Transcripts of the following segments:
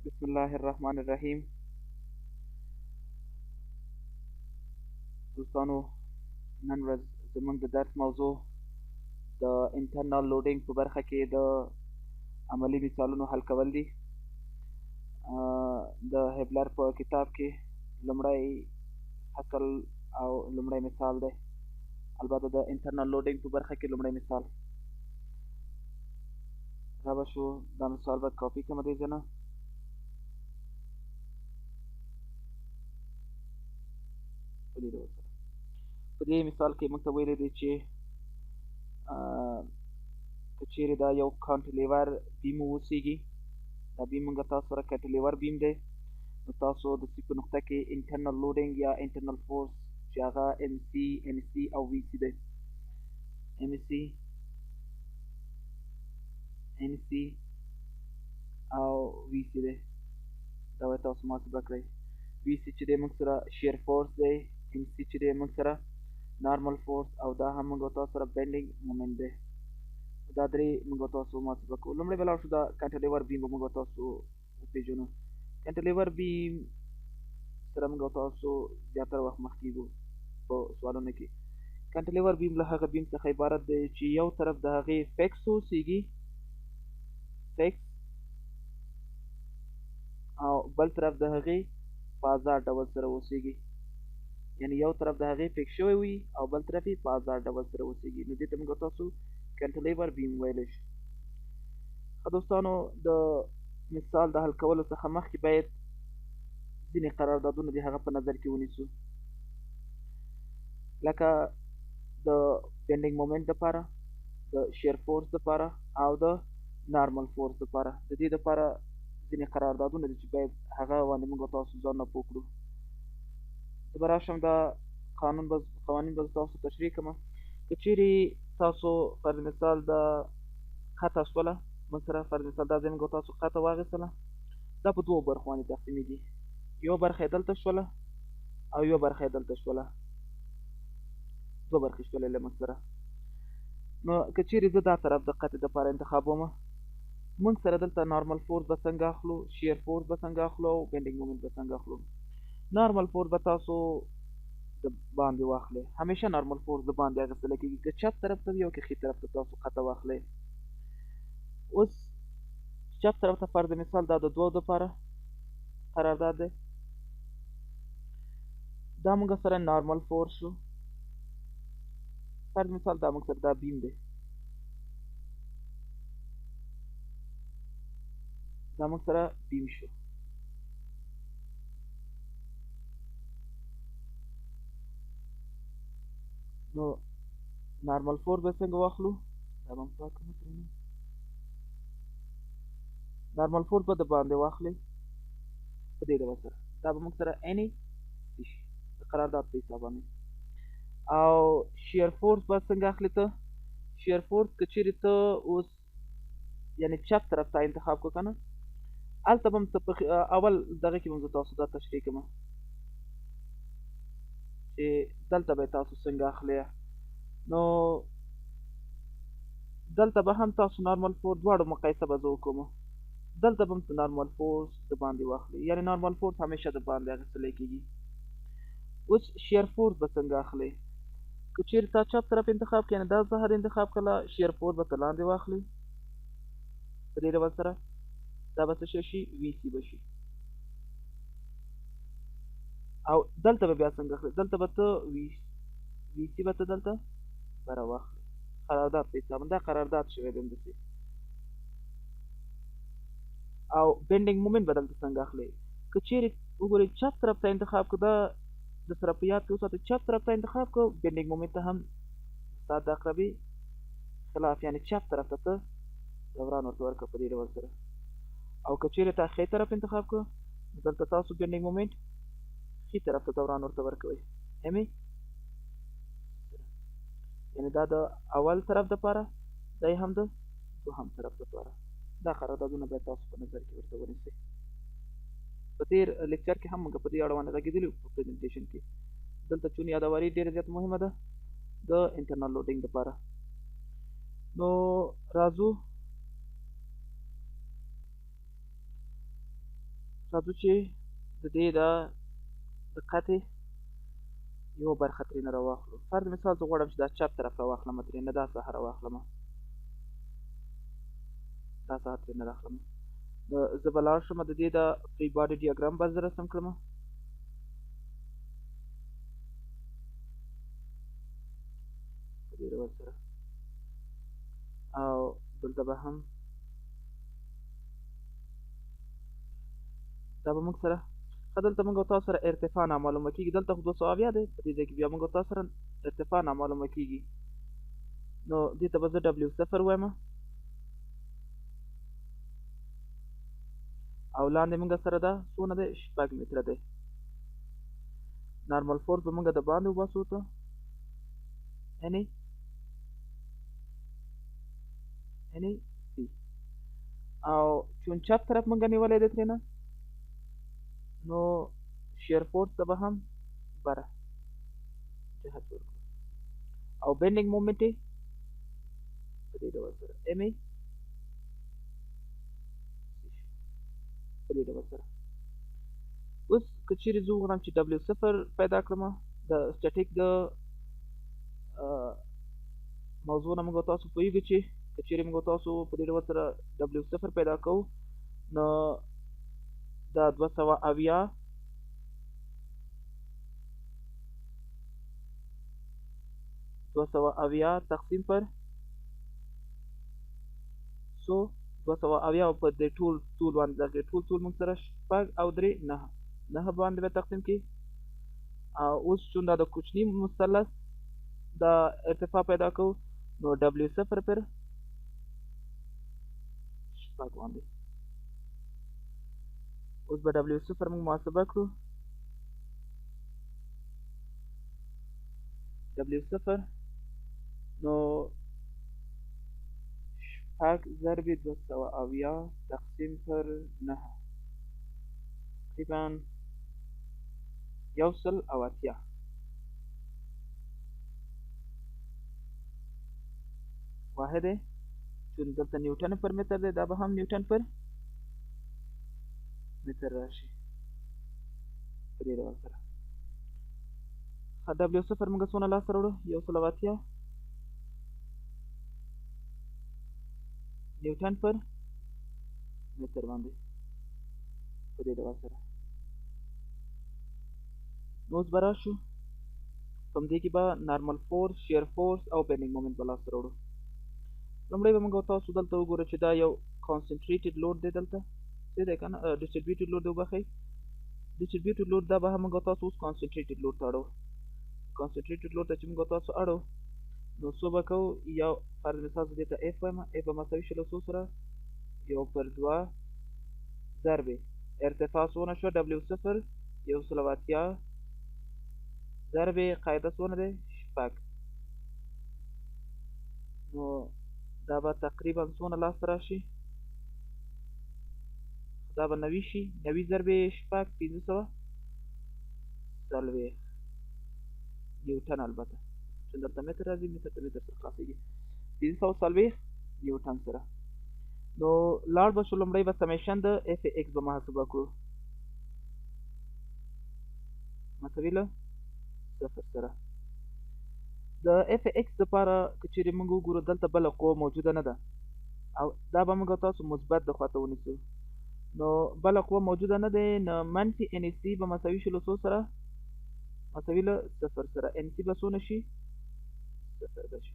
بسم الله الرحمن الرحیم. دوستانو، نن ورځ زموږ د درس موضوع د internal loading په برخه کې د عملي مثالونو حل کول دي. د هبلر په کتاب کې لومړی فصل او لومړی مثال دی، البته د internal loading په برخه کې لومړی مثال. را به شو، دا مثال به کاپي کړم دې ځای نه. په دې ډول سره په دې مثال کې موږ ته ویلی دی چې که چیرې دا یو cantilever beam واوسېږي، دا beam موږ تاسو سره cantilever beam دی، نو تاسو د C په نقطه کې internal loading یا internal force چې هغه M C، N C او V C دی، M C، N C او V C دی، دا باید تاسو محاسبه کړئ. V C چې دی موږ سره shear force دی، N C چې دی موږ سره normal force، او دا هم موږ تاسو سره bending moment دی. دا درې موږ تاسو محاسبه کوو. لومړی به لاړ شو دا cantilever beam به موږ تاسو وپېژنو. cantilever beam سره موږ تاسو زیاتره وخت مخ کېږو په سوالونو کې. cantilever beam له هغه beam څخه عبارت دی چې یو طرف د هغې fix اوسېږي، fix، او بل طرف د هغې په ازاد ډول سره اوسېږي. یعنی یو طرف د هغې fix شوی وي او بل طرف یې په ازاد ډول سره اوسېږي. نو دې ته موږ تاسو cantilever beam ویلی شو. ښه دوستانو، د مثال د حل کولو څخه مخکې باید ځینې قراردادونه د هغه په نظر کې ونیسو، لکه د bending moment دپاره، د shear force دپاره او د normal force دپاره. د دې دپاره ځینې قراردادونه دي چې باید هغه باندې موږ تاسو ځانونه پوه کړو. زه به راشم دا قانون به قوانین به تاسو تشریح کړم. که چیرې تاسو فرض مثال د قطع سوله، موږ سره فرض مثال دا ځای موږ تاسو قطع واخیستله، دا په دوو برخو باندې تقسیمېږي. یوه برخه یې دلته شوله او یوه برخه یې دلته شوله، دوه برخې شولې له موږ سره. نو که چیرې زه دا طرف د قطع دپاره انتخابوم، موږ سره دلته normal force به څنګه اخلو، shear force به څنګه اخلو او bending moment به څنګه اخلو. normal force به تاسو د باندې واخلئ، همیشه normal force د باندې اخیستل کېږي، که چپ طرف ته وي او که ښي طرف ته تاسو قطع واخلئ. اوس چپ طرف ته فرض مثال دا د دوو دپاره قرارداد دی، دا موږ سره normal force شو. فرض مثال دا موږ سره دا beam دی، دا موږ سره beam شو. نو normal force به څنګه واخلو؟ دا به هم پاک کړم ترېنه. normal force به د باندې واخلئ په دې ډول سره، دا به موږ سره N C شي د قرارداد په حساب باندې. او shear force به څنګه اخلې ته؟ shear force که چیرې ته اوس یعنی چپ طرف ته انتخاب کړو که نه، هلته به هم ته په اول دغه کې به هم زه تاسو دا تشریح کړم چې دلته به تاسو څنګه اخلئ. نو دلته به هم تاسو normal force دواړو مقایسه به زه وکړم. دلته به هم ته normal force د باندې واخلئ، یعنی normal force همیشه د باندې اخیستلی کېږي. اوس shear force به څنګه اخلئ؟ که چیرې تا چپ طرف انتخاب کړې، یعنی دا ظهر انتخاب کړله، shear force به ته لاندې واخلې په دې ډول سره، دا به څه شی شي؟ V C به شي. او دلته به بیا څنګه اخلې؟ دلته به ته V C به ته دلته بره واخلې، قرارداد په حساب، دا قرارداد شوی دی همداسې. او bending moment به دلته څنګه اخلې؟ که چیرې وګورئ چپ طرف ته انتخاب کړه، دا د سره په یاد کې وساتئ، چپ طرف ته انتخاب کړه، bending moment ته هم ستا د عقربې خلاف، یعنی چپ طرف ته ته دوران ورته ورکړه په دې ډول سره. او که چیرې تا ښی طرف انتخاب کړه، دلته تاسو bending moment ښي طرف ته دوران ورته ورکوئ، M یعنی دا د اول طرف دپاره، دا یې هم د دوهم طرف دپاره. دا قراردادونه باید تاسو په نظر کې ورته ونیسئ. په تېر lecture کې هم موږ په دې اړه باندې غږېدلي وو په presentation کې. دلته چون یادوري ډېره زیاته مهمه ده د internal loading دپاره. نو راځو راځو چې د دې د قطع یوه برخه ترېنه راواخلو. فرض مثال زه غواړم چې دا چپ طرف راواخلم ترېنه، دا ساحه راواخلم، دا ساحه ترېنه راخلم. نو زه به لاړ شم د دې د free body diagram به زه رسم کړم. په دې ډول سره، او دلته به هم دا به موږ سره ښه، دلته موږ او تاسو سره ارتفاع نامعلومه کېږي. دلته خو 270 دی، په دې ځای کې بیا موږ او تاسو سره ارتفاع نامعلومه کېږي. نو دې ته به زه W صفر وایم، او لاندې موږ سره دا څونه دی؟ 6 متره دی. normal force به موږ د باندې وباسو ته، یعنې C، او چون چپ طرف موږ نیولی دی ترېنه، نو shear force ته به هم بره جهت ورکړو، او bending moment یې په دې ډول سره M A په دې ډول سره. اوس که چیرې زه وغواړم چې W صفر پیدا کړم، د static د موضوع نه موږ تاسو پوهېږو چې که چیرې موږ تاسو په دې ډول سره W صفر پیدا کوو، نو دا 270 تقسیم پر څو 270 په دې ټول طول باندې، دغه ټول طول موږ سره 6 او 3 9 باندې به تقسیم کړي. او اوس چون دا د کوچني مثلث د ارتفاع پیدا کوو، نو W صفر پر 6 باندې. اوس به W صفر موږ محاسبه کړو. W صفر نو 6 ضرب 270 تقسیم پر 9، تقریبا 180. واحد دی، چون دلته نیوټن پر متر دی، دا به هم نیوټن پر متر راشي په دې ډول سره. ښه، W صفر موږ څونه لاسته راوړو؟ 180 نیوټن پر متر باندې په دې ډول سره. نو اوس به راشو په همدې کې به normal force، shear force او bending moment به لاسته راوړو. لومړی به موږ تاسو دلته وګورو چې دا یو concentrated load دی، دلته څه دی که نه، distributed load دی، وبخښئ، distributed load. دا به هم موږ تاسو اوس concentrated load ته اړو. concentrated load ته چې موږ تاسو اړو، نو څو به کوو؟ یو فرض مثال زه دې ته F وایم، F به مساوي شي له څو سره؟ 1/2 ضربې ارتفاع څونه شوه؟ W صفر 180 ضربې قاعده څونه دی؟ 6. نو دا به تقریبا څونه لاسته راشي؟ دا به 90 شي. 90 ضربې 6 540 نیوټن، البته چې دلته متر راځي، متر ته متر سره خلاصېږي، 540 نیوټن سره. نو لاړ به شو، لومړی به summation د F X به محاسبه کړو، مساوي له صفر سره. د F X دپاره که چیرې موږ وګورو، دلته بله قوه موجوده نه ده، او دا به موږ تاسو مثبت د خواته ونیسو. نو بله قوه موجوده نه ده، نو منفي N C به مساوي شي له څو سره؟ مساوي له صفر سره. N C به څونه شي؟ صفر به شي.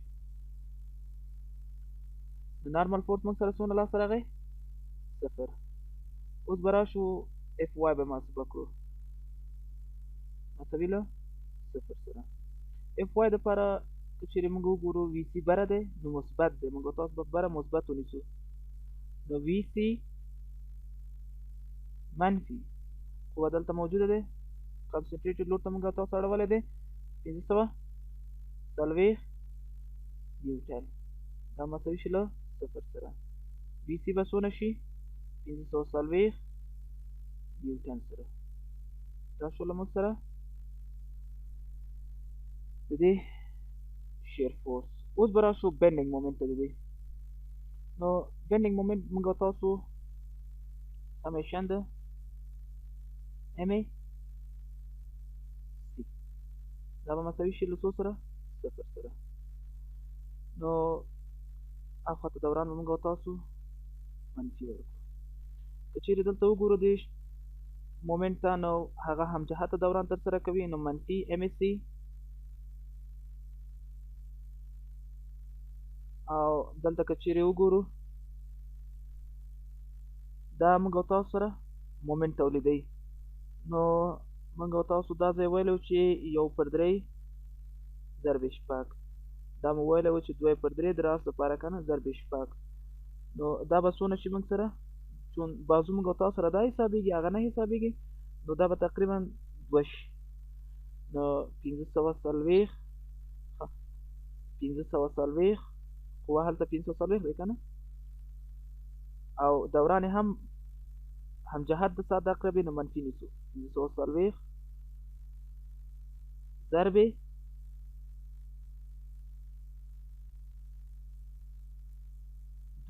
نو normal force موږ سره څونه لاسته راغی؟ صفر. اوس به راشو F Y به محاسبه کړو، مساوي له صفر سره. F Y دپاره که چیرې موږ وګورو، V C بره دی، نو مثبت دی، موږ تاسو به بره مثبت ونیسو. نو V C منفي قوه دلته موجوده دی، concentrated load ته موږ تاسو اړولی دی 540 نیوټن، دا مساوي شي له صفر سره. V C به څونه شي؟ 540 نیوټن سره. دا شو له موږ سره د دې shear force. اوس به راشو bending moment ته د دې. نو bending moment موږ تاسو summation د ام ای سي، دا به مساوي شي له څو سره؟ صفر سره. نو اخوا ته دوران به موږ او تاسو منفي ورکړو. که چیرې دلته وګورو دې مومنټ ته، نو هغه هم جهته دوران ترسره کوي، نو منفي ام ای سي، او دلته که چیرې وګورو دا موږ او تاسو سره مومنټ تولیدوي. نو موږ او تاسو دا ځای ویلی و چې 1/3 ضرب 6، دا مو ویلی و چې 2/3 د راس لپاره که نه ضرب 6. نو دا به څونه شي موږ سره؟ چون بازو موږ او تاسو سره دا حسابېږي، هغه نه حسابېږي، نو دا به تقریبا 2 شي. نو 540، 540 قوه هلته 540 دی که نه، او دوران هم هم جهت د ساعت د عقربې، نو منفي نیسو 540 ضرب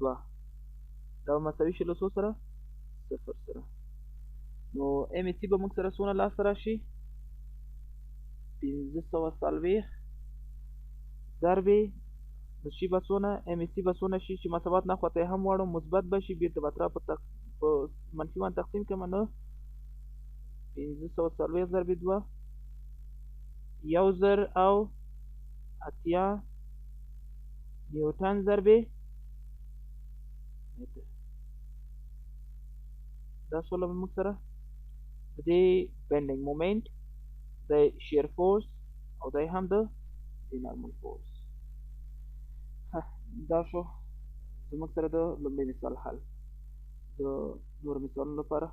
2، دا به مساوي شي له څو سره؟ صفر سره. نو ام ای سي به موږ سره څونه لاسته راشي؟ 540 ضرب نو شي به څونه؟ ام ای سي به څونه شي چې مساوات نه خواته یې هم واړو مثبت به شي، بېرته به تر په منفي باندې تقسیم کړم، نو 540 ضرب 2 1080 نیوټن ضرب متر. دا سوله به موږ سره د دې بینډینګ مومنټ، د شیر فورس او دی هم د نارمل فورس. دا شو زموږ سره د لومړي مثال حل. د نورو مثالونو لپاره